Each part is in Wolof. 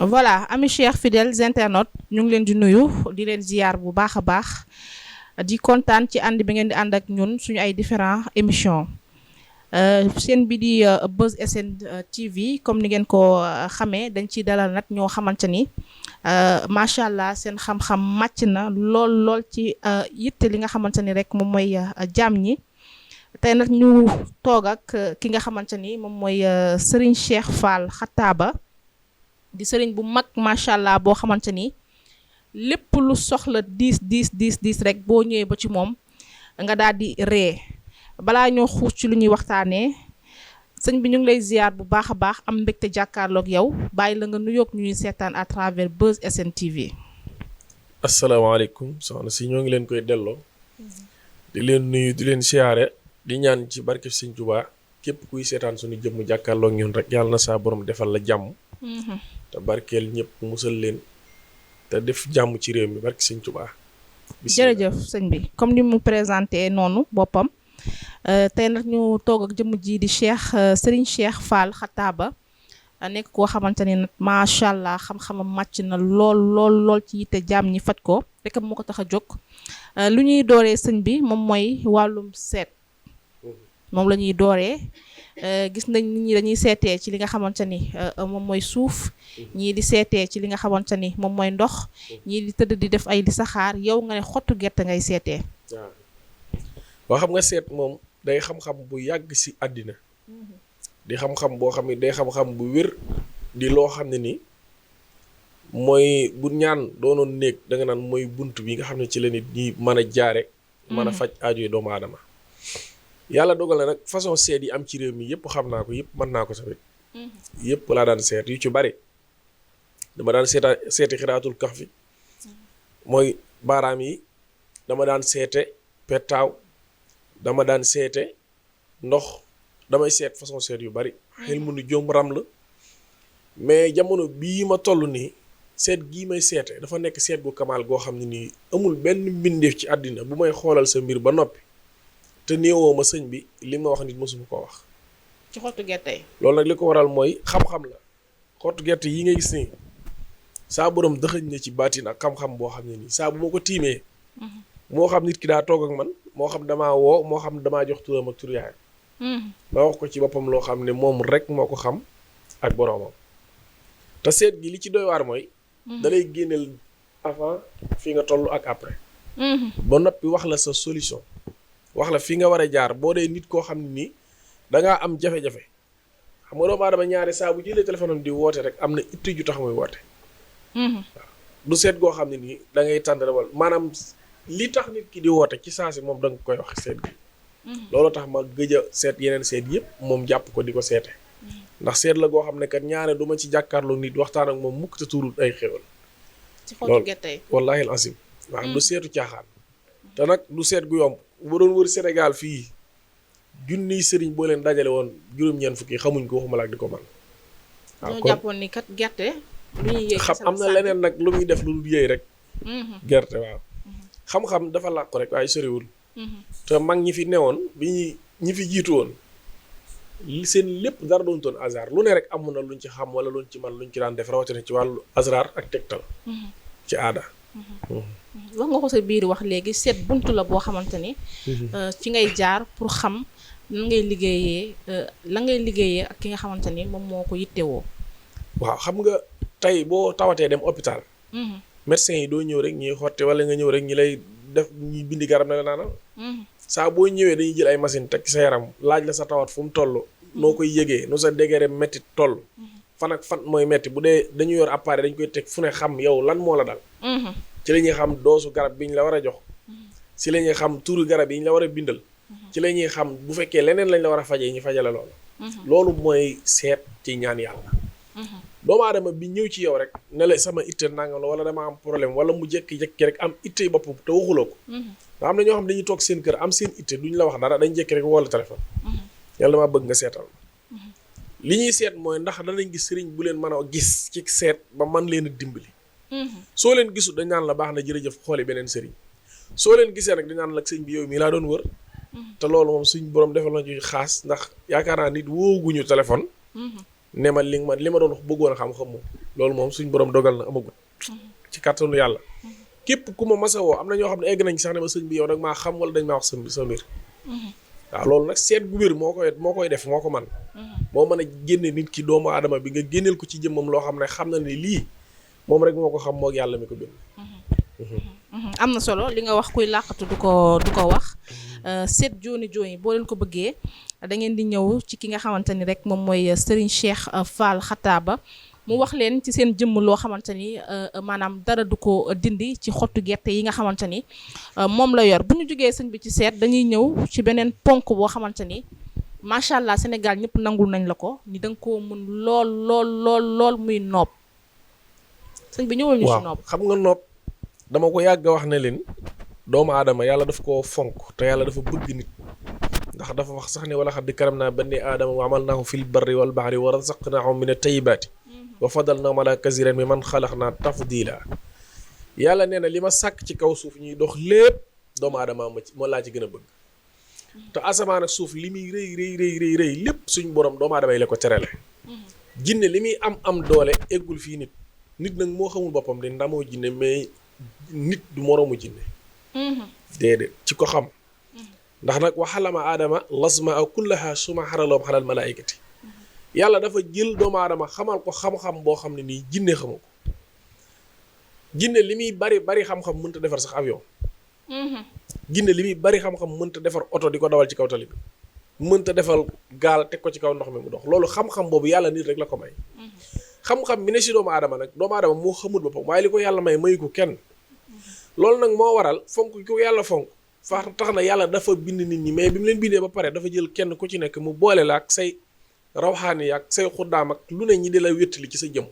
voilà ami chers fidèles internautes ñu ngi leen di nuyu di leen ziar bu baax a baax di kontaan ci ànd bi ngeen di ànd ak ñun suñu ay différents émissions seen bi di Buzz SN TV comme ni ngeen ko xamee dañ ciy dalal nag ñoo xamante ni macha allah seen xam-xam màcc na lool ci yitte li nga xamante ni rek moom mooy jaam ñi tey nag ñu toog ak ki nga xamante ni moom mooy Serigne Cheikh Fall Khattaba di sëriñ bu mag macha allah boo xamante ni lépp lu soxla diis rek boo ñëwee ba ci moom nga daal di ree balaa ñoo xuus ci lu ñuy waxtaanee sëñ bi ñu ngi lay ziar bu baax a baax am mbégte jàkkaarloog yow bàyyi la nga nuyoog ñuy seetaan à travers Buzz SN TV. asalaamaaleykum soxna si ñoo ngi leen koy delloo. di leen nuyu di leen siyaare di ñaan ci barke Sëñ Tuubaa képp kuy seetaan suñu jëmm jàkkaarloog ñun rek yàlla na saa borom defal la jàmm. te barkeel ñëpp musal leen te def jàmm ci réew mi barke Sëñ Tuubaa. jërëjëf sëñ bi comme ni mu présenté noonu boppam tey nag ñu toog ak jëmm ji di Serigne Cheikh Fall Khattaba nekk koo xamante ni nag macha allah xam-xamam màcc na lool ci yitte jaam ñi faj ko rek moo ko tax a jóg lu ñuy dooree sëñ bi moom mooy wàllum seet moom la ñuy dooree. gis nañ nit ñi dañuy seetee ci li nga xamante ni moom mooy suuf ñii di seetee ci li nga xamante ni moom mooy ndox ñii di tëdd di def ay di saxaar yow nga ne xottu gerte ngay seetee. waaw xam nga seet moom day xam-xam bu yàgg ci àddina di xam-xam boo xam ne day xam-xam bu wér di loo xam ne ni mooy bu ñaan doonoon néeg da nga naan mooy bunt bi nga xam ne ci la nit ñi mën a jaare mën a faj aajoy doomu aadama. yàlla dogal na nag façon seet yi am ci réew mi yëpp xam naa ko yëpp mën naa ko tamit yëpp laa daan seet yu ci bari dama daan seeti xiraatul kax fi mooy baaraam yi dama daan seete pettaaw dama daan seete ndox damay seet façon seet yu bari xel mu nu jom ram la mais jamono bii ma toll nii seet gii may seete dafa nekk seet gu kamaal goo xam ne nii amul benn mbindeef ci àddina bu may xoolal sa mbir ba noppi te néewoo ma sëñ bi li ma wax nit mosuma ko wax. ci xottu gerte yi. loolu nag li ko waral mooy xam-xam la xottu gerte yi nga gis nii saa borom dëxëñ na ci baatin ak xam-xam boo xam ne nii saa bu ma ko tiimee. moo xam nit ki daa toog ak man moo xam damaa woo moo xam damaa jox turam ak tur yaayam. ma wax ko ci boppam loo xam ne moom rek moo ko xam ak boroomam. te seet gi li ci doy waar mooy. da lay génneel avant fi nga toll ak après. ba noppi wax la sa solution. wax la fi nga war a jaar boo dee nit koo xam ne nii dangaa am jafe-jafe xam nga doomu aadama ñaari saa bu jëlee téléphone am di woote rek am na itte ju tax muy woote. waaw du seet goo xam ne nii da ngay tàndale wala maanaam li tax nit ki di woote ci saa si moom da nga koy wax seet gi. loolu tax ma gëj a seet yeneen seet yëpp moom jàpp ko di ko seete. ndax seet la goo xam ne kat ñaare du ma ci jàkkaarloo nit waxtaan ak moom mukk te tuurul ay xéwal. ci xottu gerte yi loolu wallaahi al-azim. waaw du seetu caaxaan. te nag du seet gu yomb. bu doon wër Sénégal fii junniy sëriñ boo leen dajale woon juróom-ñeent fukki xamuñ ko waxuma la ak di ko man waaw kon jàppoon ni kat gerte. lu ñuy yëy xam am na leneen nag lu muy def lu dul yëy rek. gerte waaw. xam-xam dafa làqu rek waaye soriwul. te mag ñi fi newoon ñi fi jiitu woon seen lépp dara doon toon hasard lu ne rek amoon na luñ ci xam wala luñ ci man luñ ci daan def rawatina ci wàllu hasard ak tegtal. ci aada. wax nga ko sa biir wax léegi seet buntu la boo xamante ni. ci ngay jaar pour xam lan ngay liggéeyee la ngay liggéeyee ak ki nga xamante ni moom moo ko yittewoo. waaw xam nga tey boo tawatee dem hôpital. médecin yi doo ñëw rek ñuy xotte wala nga ñëw rek ñi lay def ñuy bindi garab na la naanal. saa boo ñëwee dañuy jël ay machine teg ci sa yaram laaj la sa tawat fu mu toll. noo koy yëgee nu sa degré metti toll. fan ak fan mooy metti bu dee dañu yor appareil dañ koy teg fu ne xam yow lan moo la dal. ci la ñuy xam doosu garab bi ñu la war a jox. ci la ñuy xam turu garab yi ñu la war a bindal. ci la ñuy xam bu fekkee leneen lañ la war a fajee ñu fajale loolu. loolu mooy seet ci ñaan yàlla. doomu aadama bi ñëw ci yow rek ne la sama itte nangam la wala dama am problème wala mu jékki-jékki rek am itte bopp te waxuloo ko. nga xam ne ñoo xam dañuy toog seen kër am seen itte duñ la wax dara dañ jékki rek woo la téléphone. yàlla maa bëgg nga seetal. li ñuy seet mooy ndax danañ gis sëriñ bu leen mën a gis ci seet ba man leen a dimbali. soo leen gisul dañ naan la baax na jërëjëf xooli beneen sëriñ soo leen gisee nag dañ naan la sëñ bi yow mii laa doon wër. te loolu moom suñ borom defal na ci xaas ndax yaakaar naa nit wooguñu téléphone. ne ma li ma doon bëggoon a xam moom loolu moom suñ borom dogal na amagut ci kàttanu yàlla képp ku ma masa woo am na ñoo xam ne egg nañ sax ne ma sëñ bi yow nag maa xam wala dañ maa wax sa mbir waaw loolu nag seet gu wér moo koy def moo ko man moo mën a génne nit ki doomu aadama bi nga génneel ko ci jëmmam loo xam ne xam na ne lii moom rek moo ko xam moog yàlla mi ko bind am na solo li nga wax kuy làqatu du ko wax seet jooni boo leen ko bëggee da ngeen di ñëw ci ki nga xamante ni rek moom mooy Serigne Cheikh Fall Xataaba mu wax leen ci seen jëmm loo xamante ni maanaam dara du ko dindi ci xottu gerte yi nga xamante ni moom la yor bu ñu jógee sëñ bi ci seet dañuy ñëw ci beneen ponk boo xamante ni macha allah Sénégal ñëpp nangul nañ la ko ni da nga koo mun lool muy noob sëñ bi ñëwal ñu ci noob. xam nga noob dama ko yàgg wax ne leen doomu aadama yàlla daf koo fonk te yàlla dafa bëgg nit ndax dafa wax sax ne wala xad karam naa bani aadama wa amalnaahu fil barri wal bahri wa razaqnaahum min at-tayyibaati wa fadalnaahum ala kasiirin mimman xalaqnaa tafdiila yàlla nee na li ma sàkk ci kaw suuf ñuy dox lépp doomu aadama moo laa ci gën a bëgg te asamaan ak suuf li muy rëy lépp suñ borom doomu aadama yi la ko terale jinne li muy am doole eggul fii nit nag moo xamul boppam de ndamoo jinne mais nit du moroomu jinne déedéet ci ko xam ndax nag waxalama aadama lasma a kullaha suma xaraloom xalal malaayikati yàlla dafa jël doomu aadama xamal ko xam-xam boo xam ne nii jinne xamu ko jinne li muy bari xam-xam mënta defar sax avion jinne li muy bari xam-xam mënta defar oto di ko dawal ci kaw tali bi mënta defal gaal teg ko ci kaw ndox mi mu dox loolu xam-xam boobu yàlla nit rek la ko may xam-xam bi ne si doomu aadama nag doomu aadama moo xamul boppam waaye li ko yàlla mayu ko kenn loolu nag moo waral fonk ko yàlla fonk fa tax na yàlla dafa bind nit ñi mais bi mu leen bindee ba pare dafa jël kenn ku ci nekk mu boole la ak say rawxaani ak say xuddaam ak lu ne ñi di la wéttali ci sa jëm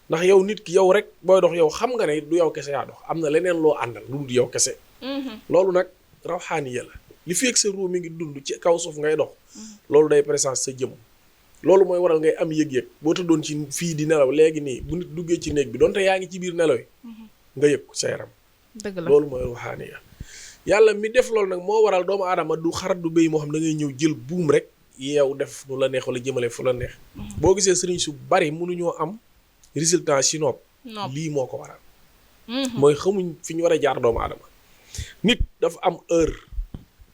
ndax yow nit ki yow rek booy dox yow xam nga ne du yow kese yaa dox am na leneen loo àndal lu dul yow kese loolu nag rawxaani ya la li fi ak sa ruu mi ngi dund ci kaw suuf ngay dox loolu day présence sa jëm loolu mooy waral ngay am yëg-yëg boo tëddoon ci fii di nelaw léegi nii bu nit duggee ci néeg bi donte yaa ngi ci biir nelaw yi nga yëg ko sa yaram dëgg la loolu mooy ruuxaaniya yàlla mi def loolu nag moo waral doomu aadama du xar du béy moo xam da ngay ñëw jël buum rek yeew def nu la neex wala jëmale fu la neex boo gisee sëriñ su bari mënuñoo am résultat si noob lii moo ko waral mooy xamuñ fi ñu war a jaar doomu aadama nit dafa am heure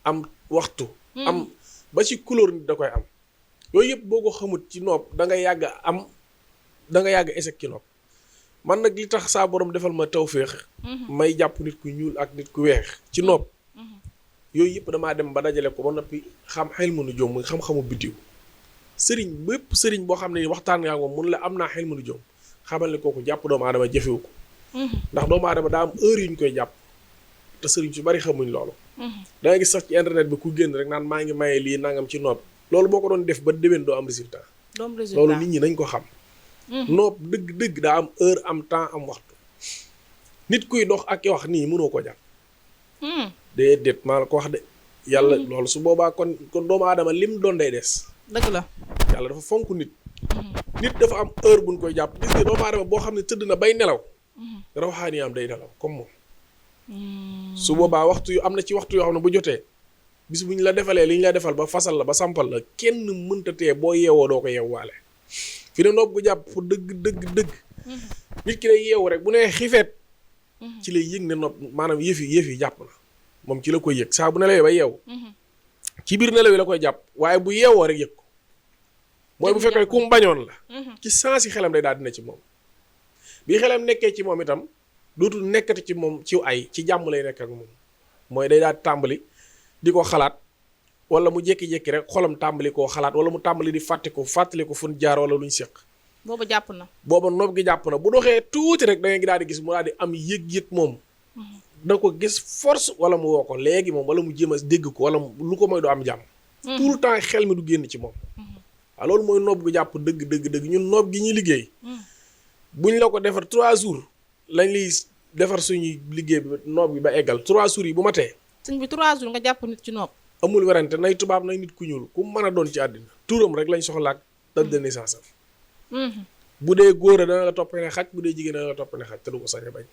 am waxtu am ba ci couleur nit da koy am yooyu yëpp boo ko xamut ci noob da nga yàgg échec ci noob man nag li tax saa borom defal ma tawféex may jàpp nit ku ñuul ak nit ku weex ci noob yooyu yëpp damaa dem ba dajale ko ba noppi xam xel mënu jom muy xam-xamu biddiw bépp sëriñ boo xam ne waxtaan nga moom mun la am naa xel mënu jom xamal ne kooku jàpp doomu aadama jafewu ko ndax doomu aadama daa am heure yu ñu koy jàpp te sëriñ su bari xamuñ loolu da nga gis sax ci internet bi ku génn rek naan maa ngi maye lii nangam ci noob loolu boo ko doon def ba déwén doo am résultat loolu nit ñi nañ ko xam noob dëgg daa am heure am temps am waxtu nit kuy dox ak wax nii mënoo ko jàpp déedéet maa la ko wax de yàlla loolu su boobaa kon doomu aadama lim doon day des dëgg la yàlla dafa fonk nit dafa am heure buñ koy jàpp gis nga doomu aadama boo xam ne tëdd na bay nelaw rawxaani am day nelaw comme moom su boobaa waxtu yu am na ci waxtu yoo xam ne bu jotee bis bu ñu la defalee li ñu la defal ba fasal la ba sampal la kenn mënta tee boo yeewoo doo ko yeewwaale fi ne noob gu jàpp fu dëgg nit ki lay yeewu rek bu nee xifeet ci lay yëg ne noob maanaam yëf yi jàpp na moom ci la koy yëg saa bu nelawee ba yeewu ci biir nelaw yi la koy jàpp waaye bu yeewoo rek yëg ko mooy bu fekkee ku mu bañoon la ci sens yi xelam day daal dina ci moom bi xelam nekkee ci moom itam dootul nekkati ci moom ci ay ci jàmm lay nekk ak moom mooy day daal tàmbali di ko xalaat wala mu jékki-jékki rek xolam tàmbali koo xalaat wala mu tàmbali di fàttali ko fu ñu jaar wala lu ñu seq booba jàpp na booba noob gi jàpp na bu doxee tuuti rek da ngay daal di gis mu daal di am yëg-yëg moom da ko gis force wala mu woo ko léegi moom wala mu jéem a dégg ko wala lu ko mooy du am jàmm tout le temps xel mi du génn ci moom waaw loolu mooy noob gu jàpp dëgg ñun noob gi ñuy liggéey buñ la ko defar 3 jours lañ liy defar suñuy liggéey bi noob bi ba eggal 3 jours yi bu ma tee sëñ bi 3 jours nga jàpp nit ci noob amul werante nay tubaab nay nit ku ñuul ku mën a doon ci àddina turam rek lañ soxlaak date de naissance am bu dee góor a dana la topp ne xaj bu dee jigéen dana la topp ne xaj te du ko sañ a bañ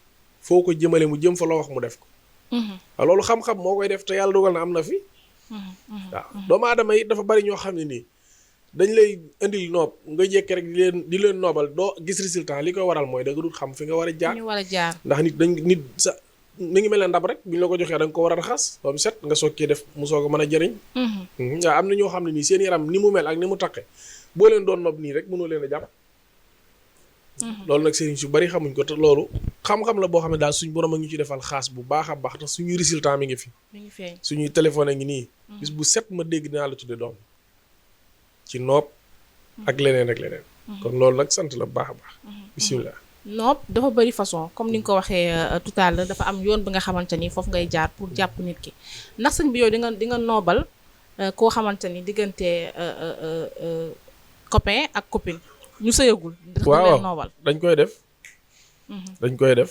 foo ko jëmale mu jëm fa loo wax mu def ko waaw loolu xam-xam moo koy def te yàlla dogal na am na fi waaw doomu aadama yi dafa bari ñoo xam ne nii dañ lay indil noob nga jekki rek di leen noobal doo gis résultat li koy waral mooy da nga dul xam fi nga war a jaar. ñu war a jaar ndax nit sa mi ngi mel ne ndab rek bu ñu la ko joxee da nga ko war a raxas ba mu set nga soog cee def mu soog a mën a jëriñ. waaw am na ñoo xam ne nii seen yaram ni mu mel ak ni mu taqe boo leen doon nob nii rek mënoo leen a jàpp. loolu nag sëriñ su bari xamuñ ko te loolu xam-xam la boo xam ne daal suñ borom a ñu ci defal xaas bu baax a baax te suñuy résultat mi ngi fi. mi ngi feeñ suñuy téléphone a ngi nii. bis bu set ma dégg dinaa la tudde doom ci noob ak leneen ak leneen. kon loolu nag sant la bu baax a baax. bisimilah. noob dafa bëri façon comme ni nga ko waxee tout à l'heure dafa am yoon bi nga xamante ni foofu ngay jaar pour jàpp nit ki ndax sëñ bi yow di nga noobal koo xamante ni diggante copain ak copine ñu sëyagul. waaw noobal dañ koy def. dañ koy def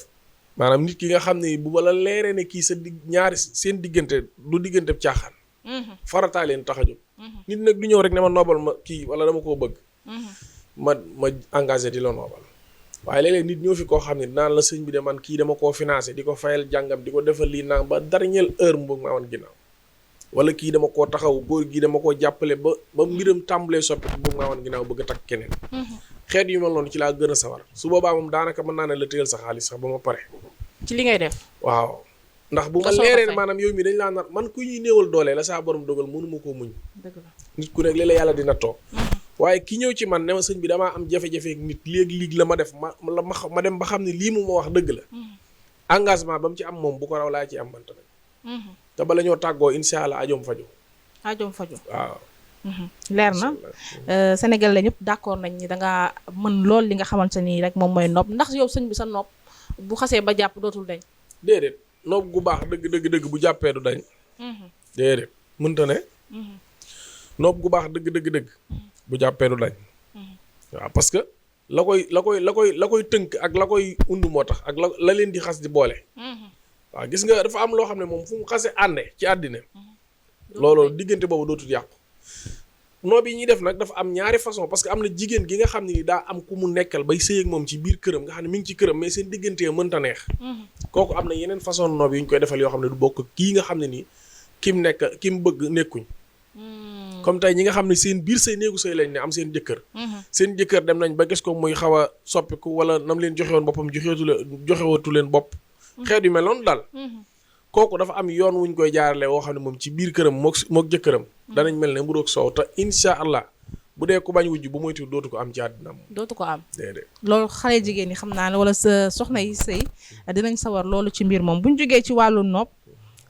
maanaam nit ki nga xam ne bu wala leeree ne kii sa ñaari seen diggante du diggante caaxaan. farataa leen tax a jóg. nit nag du ñëw rek ne ma noobal ma kii wala dama koo bëgg. ma engagé di la noobal. waaye léeg-léeg nit ñoo fi koo xam ne naan la sëñ bi de man kii dama koo financé di ko fayal jàngam di ko defal lii naan ba dernière heure mu bëgg maa wan ginnaaw. wala kii dama koo taxaw góor gi dama koo jàppale ba mbiram tàmbalee soppi bëgg maa wan ginnaaw bëgg a takk keneen. xeet yu mel noonu ci laa gën a sawar su boobaa moom daanaka mën naa ne la téyel sa xaalis sax ba ma pare. ci li ngay def. waaw ndax bu ma leeree maanaam yow mi dañ laa nar man ku ñuy néewal doole la saa borom dogal mënuma koo muñ. dëgg la nit ku nekk li la yàlla dina toog. waaye ki ñëw ci man ne ma sëñ bi damaa am jafe-jafe ak nit léegi la ma def ma dem ba xam ne lii mu ma wax dëgg la. engagement ba mu ci am moom bu ko raw laa ci am man tamit. te bala ñoo tàggoo incha allah ajoom fajo. ajoom fajo waaw. leer na Sénégal la ñëpp d'accord nañ ni da nga mën lool li nga xamante ni rek moom mooy nopp ndax yow sëñ bi sa nopp bu xasee ba jàpp dootul dañ. déedéet nopp gu baax dëgg bu jàppee du dañ. déedéet mënta ne. nopp gu baax dëgg. bu jàppee du dañ. waaw parce que la koy tënk ak la koy und moo tax ak la leen di xas di boole. waaw gis nga dafa am loo xam ne moom fu mu xasee ànde ci àddina. loolu diggante boobu dootul yàqu. noob yi ñuy def nag dafa am ñaari façon parce que am na jigéen gi nga xam ne ni daa am ku mu nekkal bay sëy ak moom ci biir këram nga xam ne mi ngi ci këram mais seen diggantee mënta neex. kooku am na yeneen façon noob yi ñu koy defal yoo xam ne du bokk kii nga xam ne nii ki mu bëgg nekkuñ. comme tey ñi nga xam ne seen biir sëy néegu sëy lañ ne am seen jëkkër. seen jëkkër dem nañ ba gis ko muy xaw a soppiku wala nam leen joxewoon boppam joxewatu leen bopp. xeet yu mel noonu daal. kooku dafa am yoon wuñ koy jaarale woo xam ne moom ci biir këram mook jëkkëram danañ mel ne mu doog soow te insha allah bu dee ku bañ wujj bu moytu dootu ko am ci àddina moom. dootu ko am déedéet. loolu xale jigéen ñi xam naa ne wala sa soxna yi sëy dinañ sawar loolu ci mbir moom bu ñu jógee ci wàllu nopp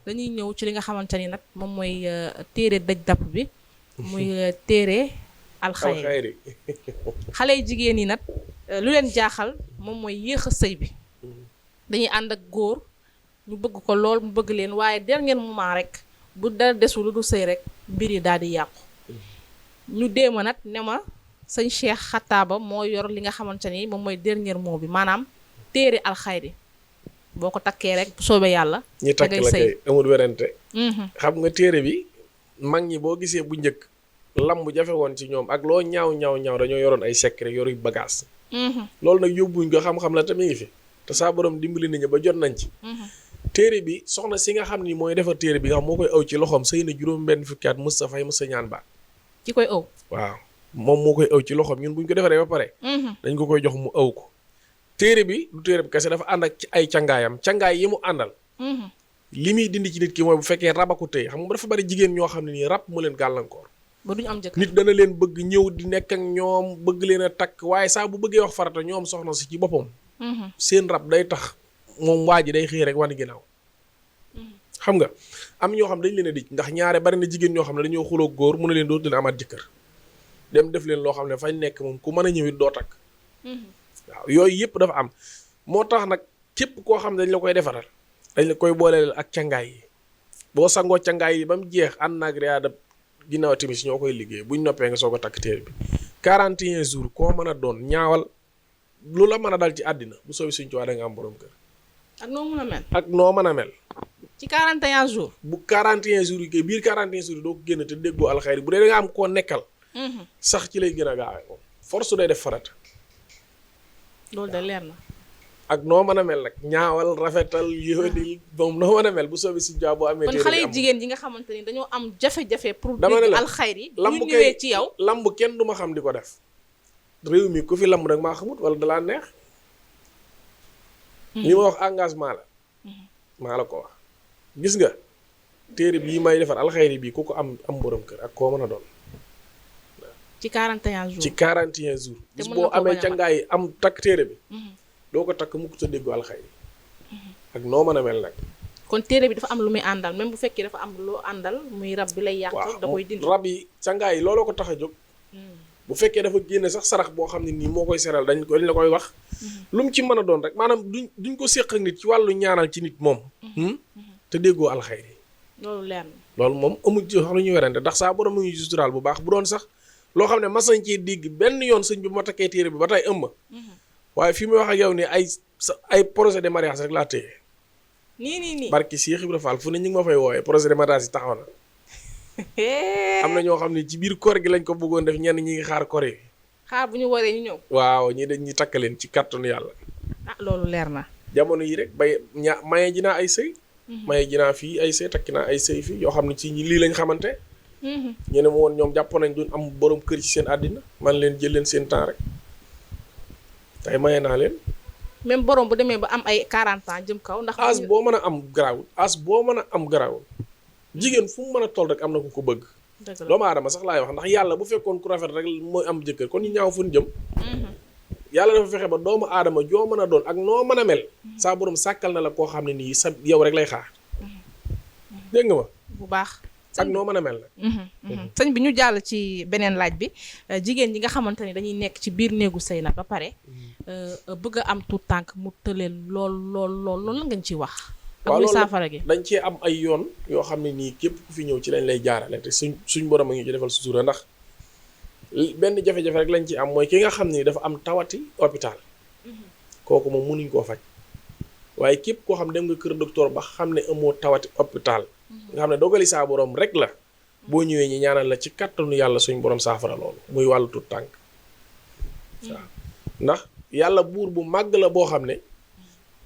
dañuy ñëw ci li nga xamante ni nag moom mooy téere daj dapp bi muy téere alxayri xale yi jigéen yi nag lu leen jaaxal moom mooy yéex a sëy bi dañuy ànd ak góor ñu bëgg ko lool mu bëgg leen waaye dernier moment rek bu dara desul lu du sëy rek mbir yi daal di yàqu ñu déema nag ne ma sëñ Cheikh Xataaba moo yor li nga xamante ni moom mooy dernier mot bi maanaam téere alxayri boo ko takkee rek bu soobee yàlla ñi takk la kay amul werante xam nga téere bi mag ñi boo gisee bu njëkk lam bu jafe woon ci ñoom ak loo ñaaw dañoo yoroon ay secret yoru bagage loolu nag yóbbuñ ko xam-xam la te mi ngi fi te saa borom dimbali nañu ba jot nañ ci téere bi soxna si nga xam ni mooy defar téere bi nga xam moo koy aw ci loxoom sëy na juróom benn fukki at mës sa fay mës sa ñaan baat ki koy aw waaw moom moo koy aw ci loxoom ñun buñ ko defaree ba pare dañ ko koy jox mu aw ko téere bi du téere bi kese dafa ànd ak ay cangaay yi mu àndal li muy dindi ci nit ki mooy bu fekkee rab a ko tëye xam nga dafa bari jigéen ñoo xam ne nii rab mu leen gàllankoor ba duñu am jëkkër nit dana leen bëgg ñëw di nekk ak ñoom bëgg leen a takk waaye saa bu bëggee wax farata ñoom soxna si ci boppam seen rab day tax moom waa ji day xëy rek wan ginnaaw xam nga am ñoo xam dañ leen a dij ndax ñaare bari na jigéen ñoo xam ne dañoo xuloo góor mu ne leen dootu leen amaat jëkkër dem def leen loo xam ne fañ nekk moom ku mën a ñëwit doo takk waaw yooyu yëpp dafa am moo tax nag képp koo xam ne dañ la koy defaral dañ la koy booleel ak cangaay yi boo sangoo cangaay yi ba mu jeex ànd naag riyaada ginnaaw timis ñoo koy liggéey buñ noppee nga soog a takk téere bi 41 jours koo mën a doon ñaawal lu la mën a dal ci àddina bu soobee suñ tuwaa da nga am borom kër ak noo mën a mel ak noo mën a mel ci 41 jours bu 41 jours yi kay biir 41 jours yi doo ko génn te déggoo alxayri bu dee da nga am koo nekkal sax ci lay gën a gaawee moom force day def farata loolu de leer na ak noo mën a mel nag ñaawal rafetal yóodil moom noo mën a mel bu soobee si job boo amee. kon xale yu jigéen yi nga xamante ni dañoo am jafe-jafe pour dama ne dégg la alxayri lamb ñu ñëwee ci yow lamb kenn du ma xam di ko def réew mi ku fi lamb rek maa xamut wala dalaa neex li ma wax engagement la maa la ko wax gis nga téere bii may defar alxayri bii ku ko am borom kër ak koo mën a doon ci 41 jours ci 41 jours te bis mën na boo ko amee bañ a ca mat. ngaay am takk téere bi doo ko takk mukk sa déggu alxayri ak noo mën a mel nag kon téere bi dafa am lu muy àndal même bu fekkee dafa am loo àndal muy rab bi lay yàq da koy dindi rab yi ca ngaay looloo ko tax a jóg bu fekkee dafa génne sax sarax boo xam ne nii moo koy seral dañ la koy wax lu mu ci mën a doon rek maanaam duñ ko séq ak nit ci wàllu ñaanal ci nit moom te déggoo alxayri loolu leer na loolu moom amul ci wax lu ñu werante ndax saa borom mu ngi suturaal bu baax bu doon sax loo xam ne mas nañ cee digg benn yoon sëñ bi ma takkee téere bi ba tey ëmma waaye fi muy wax ak yow ni ay projet de mariage rek laa téye nii barki Cheikh Ibra Fall fu ne ñu ngi ma fay woowee projet de mariage yi taxaw na am na ñoo xam ne ci biir koor gi lañ ko bëggoon def ñenn ñi ngi xaar koor yi xaar bu ñu waree ñu ñëw waaw ñi dañ ñi takk leen ci kàttanu yàlla ah loolu leer na jamono yi rek maye ji naa ay sëy maye ji naa fii ay sëy takki naa ay sëy fii yoo xam ne ci lii lañ xamante ñu ne ma woon ñoom jàpp nañ duñ am borom kër ci seen àddina man leen jël leen seen temps rek tey maye naa leen même borom bu demee ba am ay 40 ans jëm kaw ndax as boo mën a am garaawul as boo mën a am garaawul jigéen fu mu mën a toll rek am na ku ko bëgg dëgg la doomu aadama sax laay wax ndax yàlla bu fekkoon ku rafet rek mooy am jëkkër kon ñu ñaaw fu ñu jëm yàlla dafa fexe ba doomu aadama joo mën a doon ak noo mën a mel saa borom sàkkal na la koo xam ne nii sa yow rek lay xaar dégg nga ma bu baax ak noo mën a mel nag sëñ bi ñu jàll ci beneen laaj bi jigéen ñi nga xamante ni dañuy nekk ci biir néegu sëy nag ba pare bëgg a am tuut tànk mu tëleen lool la ngeen ciy wax ak luy saafara gi dañ cee am ay yoon yoo xam ne nii képp ku fi ñëw ci lañ lay jaarale te suñ borom a ngi ci defal sutura ndax benn jafe-jafe rek lañ ci am mooy ki nga xam ni dafa am tawati hôpital kooku moom mënuñ koo faj waaye képp koo xam dem nga kër docteur ba xam ne amoo tawati hôpital nga xam ne dogali saa borom rek la boo ñëwee ñi ñaanal la ci kattanu yàlla suñ borom saafara loolu muy wàllu tuut tànk waaw ndax yàlla buur bu màgg la boo xam ne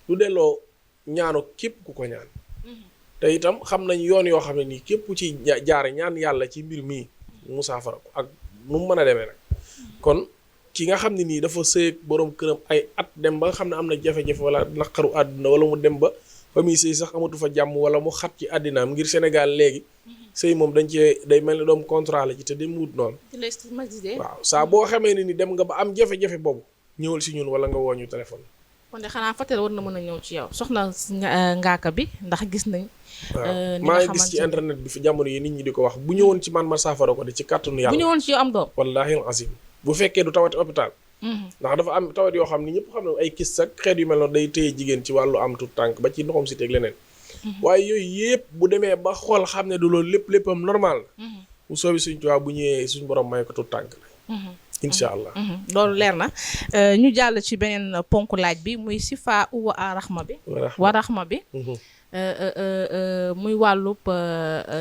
du delloo ñaanu képp ku ko ñaan te itam xam nañ yoon yoo xam ne nii képp ci jaare ñaan yàlla ci mbir mii mu saafara ko ak nu mu mën a demee nag kon ki nga xam ne nii dafa sëy ak boroom këram ay at dem ba nga xam ne am na jafe-jafe wala naqaru àdduna wala mu dem ba fa muy sëy sax amatu fa jàmm wala mu xat ci àddinaam ngir Sénégal léegi sëy moom dañ cee day mel ni doom contrat la ci te dem wut noonu waaw saa boo xamee ne ni dem nga ba am jafe-jafe boobu ñëwal si ñun wala nga woo ñu téléphone kon de xanaa Fatel war na mën a ñëw ci yow soxna ngaaka bi ndax gis nañ waaw maa ngi gis ci internet bi fi jamono yi nit ñi di ko wax bu ñëwoon ci man ma saafara ko de ci kàttanu yàlla bu ñëwoon ci yow am doom wallaahi azim bu fekkee du tawati hôpital ndax dafa am tawat yoo xam ni ñëpp xam ne ay kis ak xeet yu mel noonu day téye jigéen ci wàllu am tuut tànk ba ci ndoxam si teeg leneen waaye yooyu yëpp bu demee ba xool xam ne du loolu léppam normal bu soobi suñ tubaab bu ñëwee suñ borom may ko tuut tànk la incha allah loolu leer na ñu jàll ci beneen ponk laaj bi muy sifa uwa raxma bi wa raxma bi muy wàllub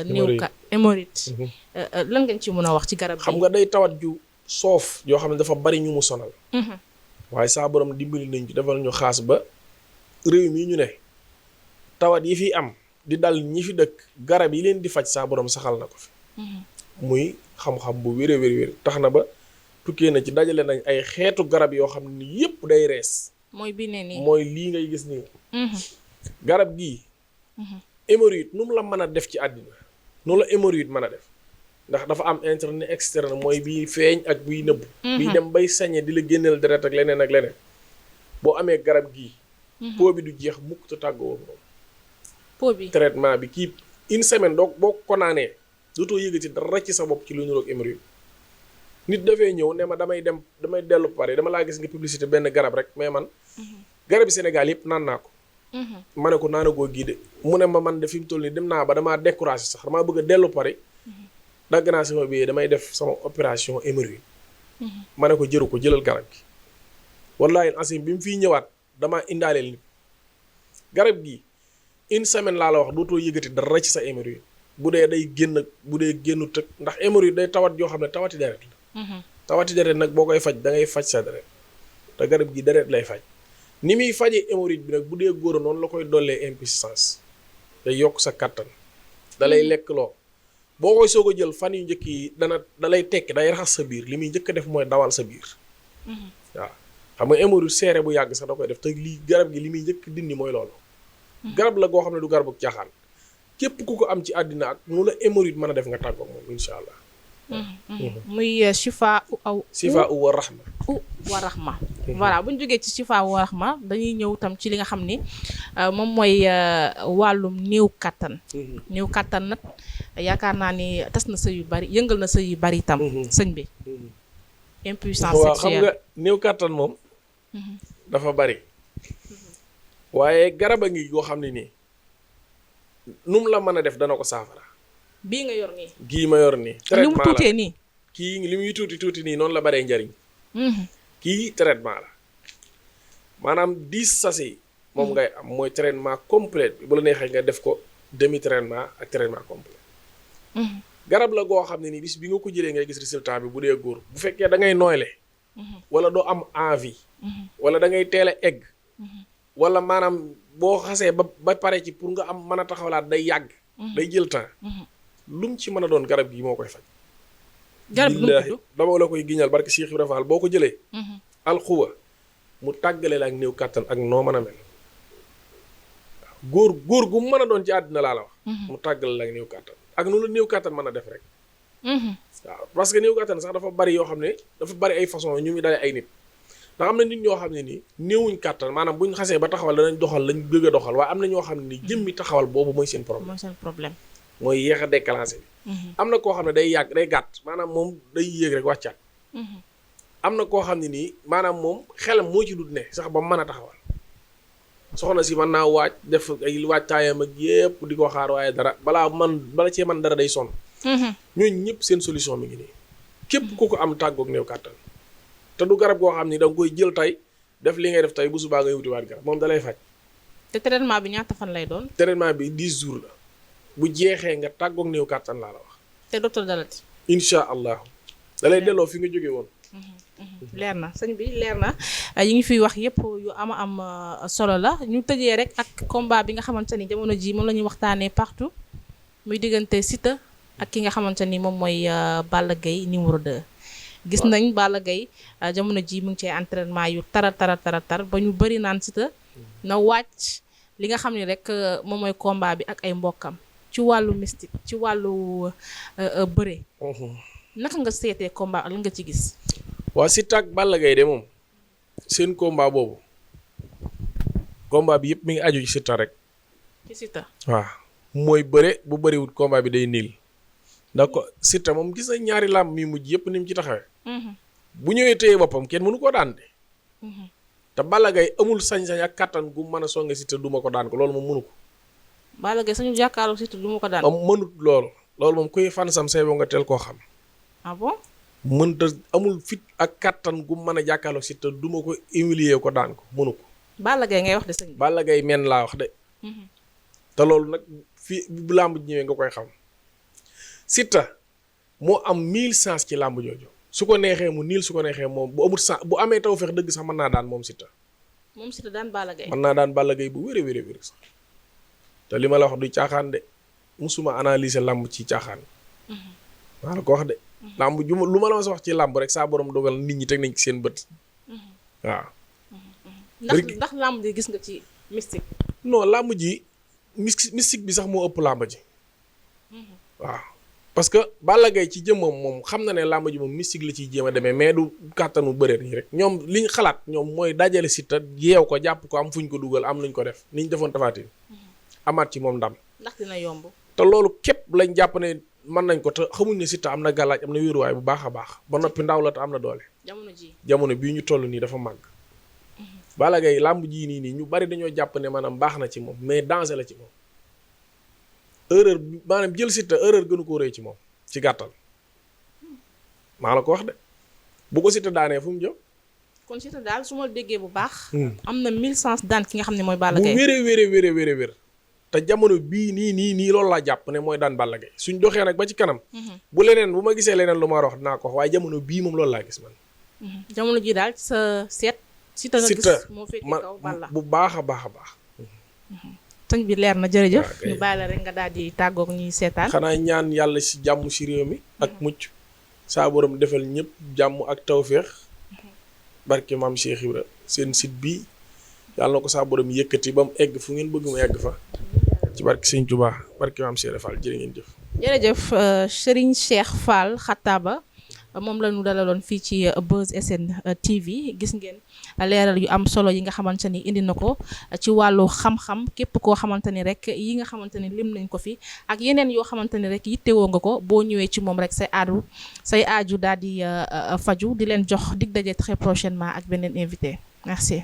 néew ka hémorroïde lan ngeen ci mën a wax ci garab bi xam nga day tawat ju soof yoo xam ne dafa bari ñu mu sonal waaye saa borom dimbali nañ ci defal ñu xaas ba réew mi ñu ne tawat yi fi am di dal ñi fi dëkk garab yi leen di faj saa borom saxal na ko fi muy xam-xam bu wér tax na ba tukkee na ci dajale nañ ay xeetu garab yoo xam ne yépp day rees mooy bi ne nii mooy lii ngay gis nii garab gii hémorroïde nu mu la mën a def ci àddina noonu la hémorroïde mën a def ndax dafa am interne externe mooy bii feeñ ak bii nëbb bii dem bay sañe di la génneel deret ak leneen boo amee garab gii po bi du jeex mukk te tàggoo moom po bi traitement bi kii une semaine doo boo ko naanee dootoo yëgati dara ci sa bopp ci lu niroog hémorroïde nit dafay ñëw ne ma damay dellu pare dama laa gis nga publicité benn garab rek mais man garabi Sénégal yëpp naan naa ko ma ne ko naanagoo gii de mu ne ma man de fi mu toll nii dem naa ba damaa découragé sax damaa bëgg a dellu pare dagg naa sama billet damay def sama opération hémorroïde ma ne ko jëru ko jëlal garab gi wallaahi asim bi mu fiy ñëwaat damaa indaaleel nit garab gi une semaine laa la wax dootoo yëgati dara ci sa hémorroïde bu dee day génn bu dee génnu tëg ndax hémorroïde day tawat yoo xam ne tawati deret la tawati deret nag boo koy faj da ngay faj sa deret te garab gi deret lay faj ni muy fajee hémorroïde bi nag bu dee góor noonu la koy dollee impuissance day yokk sa kattan da lay lekk loo boo koy soog a jël fan yu njëkk yi da lay tekki day raxas sa biir li muy njëkk a def mooy dawal sa biir waaw xam nga hémorroïde seere bu yàgg sax da koy def te lii garab gi li muy njëkk dindi mooy loolu garab la goo xam ne du garabu caaxaan képp ku ko am ci àddina ak nu la hémorroïde mën a def nga tàggoog moom insha allah muy shifa u wa rahma wa rahma voilà bu ñu jógee ci shifa wa rahma dañuy ñëw tam ci li nga xam ni moom mooy wàllum néew kattan néew kattan nag yaakaar naa ni tas na sëy yu bari yëngal na sëy yu bari tam sëñ bi impuissance waaw xam sexuelle nga néew kattan moom dafa bari waaye garab a ngi goo xam ne nii nu mu la mën a def dana ko saafara bii nga yor nii gii ma yor nii li mu traitement tuutee la nii kii li muy tuuti nii noonu la baree njariñ kii traitement la maanaam 10 sachet moom ngay am mooy traitement complet bi bu la neexee nga def ko demi traitement ak traitement complet garab la goo xam ne nii bis bi nga ko jëlee ngay gis résultat bi bu dee góor bu fekkee da ngay nooyle wala doo am envie wala da ngay teel a egg wala maanaam boo xasee ba pare ci pour nga am mën a taxawlaat day yàgg day jël temps lu mu ci mën a doon garab gi moo koy faj garab gi lu mu tudd dama la koy giñal barke Cheikh Ibrahima Fall boo ko jëlee alxuwa mu tàggale la ak néew kàttan ak noo mën a mel góor gu mu mën a doon ci àddina laa la wax mu tàggale la ak néew kàttan ak nu la néew kàttan mën a def rek waaw parce que néew kàttan sax dafa bari yoo xam ne dafa bari ay façon ñu muy dalee ay nit ndax am na nit ñoo xam ne nii néewuñ kàttan maanaam buñ xasee ba taxawal danañ doxal lañ bëgg a doxal waaye am na ñoo xam ne nii jëmmi taxawal boobu mooy seen problème mooy yéex a déclenché bi am na koo xam ne day yàgg day gàtt maanaam moom day yéeg rek wàccaat am na koo xam ne nii maanaam moom xelam moo ci dut ne sax ba mën a taxawal soxna si mën naa waaj def ay waajtaayam ak yépp di ko xaar waaye dara bala cee man dara day sonn ñooñu ñëpp seen solution mi ngi nii képp ku ko am tàggoog néew kàttan te du garab goo xam ni da nga koy jël tey def li ngay def tey bu subaa ngay wutiwaat garab moom da lay faj. te traitement bi ñaata fan lay doon. traitement bi 10 jours la bu jeexee nga tàggoog néew kàttan laa la wax. te docteur Dalati. incha allah da lay delloo fi nga jógee woon. leer na sëñ bi leer na yi ngi fiy wax yëpp yu am solo la ñu tëjee rek ak combat bi nga xamante ni jamono ji moom la ñuy waxtaanee partout muy diggante Siteu ak ki nga xamante ni moom mooy Balla Gaye numéro 2. gis nañ Balla Gaye jamono ji mu ngi ci entraînement yu tar ba ñu bëri naan Siteu na wàcc li nga xam ne rek moom mooy combat bi ak ay mbokkam ci wàllu mystique ci wàllu bëre. naka nga seetee combat ak lan nga ci gis. waa Siteu ak Balla Gaye de moom seen combat boobu combat bi yëpp mi ngi aju ci Siteu rek. ci Siteu. waaw mooy bëre bu bëriwut combat bi day niil ndax ko Siteu moom gis nañ ñaari làmb mi mujj yëpp ni mu ci taxawee. bu ñëwee téye boppam kenn mënu koo daan de. te Balla Gaye amul sañ-sañ ak kattan gu mën a songe Siteu duma ko daan ko loolu moom mënu ko. Balla Gaye sañu jàkkaarloo Siteu duma ko daan. mënut loolu moom kuy fan sam say boo nga teel koo xam. ah bon. mënta amul fit ak kattan gu mën a jàkkaarloo Siteu duma ko humilier ko daan ko mënu ko. Balla Gaye ngay wax de sëñ bi. Balla Gaye men laa wax de. te loolu nag fii bu làmb ñëwee nga koy xam. Siteu moo am 1000 chance ci làmb jooju su ko neexee mu niil su ko neexee moom bu amul chance bu amee tawfeex dëgg sax mën naa daan moom Siteu. moom Siteu daan Balla Gaye. mën naa daan Balla Gaye bu wér sax te li ma la wax du caaxaan de musuma analyser làmb ci caaxaan. maa la ko wax de. làmb ju lu ma la wax ci làmb rek saa borom dogal nit ñi teg nañ ci seen bët. waaw. ndax làmb ji gis nga ci mystique. non làmb ji mystique bi sax moo ëpp làmb ji. waaw parce que Balla Gaye ci jëmmam moom xam na ne làmb ji moom mystique la ciy jéem a demee mais du kàttanu bëreet nii rek ñoom liñ xalaat ñoom mooy dajale Siteu yeew ko jàpp ko am fuñ ko dugal am nuñ ko def niñ defoon Tapha Tine amaat ci moom ndam. ndax dina yomb. te loolu képp lañ jàpp ne mën nañ ko te xamuñ ne Siteu am na gàllaaj am na wéeruwaay bu baax a baax ba noppi ndaw la te am na doole. jamono bii ñu toll nii dafa màgg. Balla Gaye làmb jii nii ñu bari dañoo jàpp ne maanaam baax na ci moom mais danger la ci moom. erreur maanaam jël Siteu erreur gënu ko rëy ci moom ci gàttal maa la ko wax de bu ko Siteu daanee fu mu jëm. kon Siteu daal su ma déggee bu baax. am na 1000 chance daan ki nga xam ne mooy Balla Gaye. bu wéree te jamono bii nii loolu laa jàpp ne mooy daan Balla Gaye suñ doxee nag ba ci kanam. bu ma gisee leneen lu ma wax dinaa ko wax waaye jamono bii moom loolu laa gis man. jamono ji daal sa seet Siteu nga gis moo féete kaw Balla bu baax a baax a baax. sëñ bi leer na jërëjëf. waaw kay. ñu bàyyi la rek nga daal di tàggoog ñuy seetaan. xanaa ñaan yàlla si jàmm si réew mi ak mucc saa borom defal ñëpp jàmm ak tawféex barke maam Cheikh Ibra seen site bi yàlla na ko saa borom yëkkati ba mu egg fu ngeen bëgg mu egg fa ci barke Sëñ Tuubaa barke maam Cheikh Fall jërë ngeen jëf. jërëjëf Serigne Cheikh Fall Xattaba moom la ñu dalaloon fii ci Buzz SN TV gis ngeen leeral yu am solo yi nga xamante ni indi na ko ci wàllu xam-xam képp koo xamante ni rek yi nga xamante ni lim nañ ko fi ak yeneen yoo xamante ni rek yittewoo nga ko boo ñëwee ci moom rek say aaju daal di faju di leen jox dig daje très prochainement ak beneen invité merci.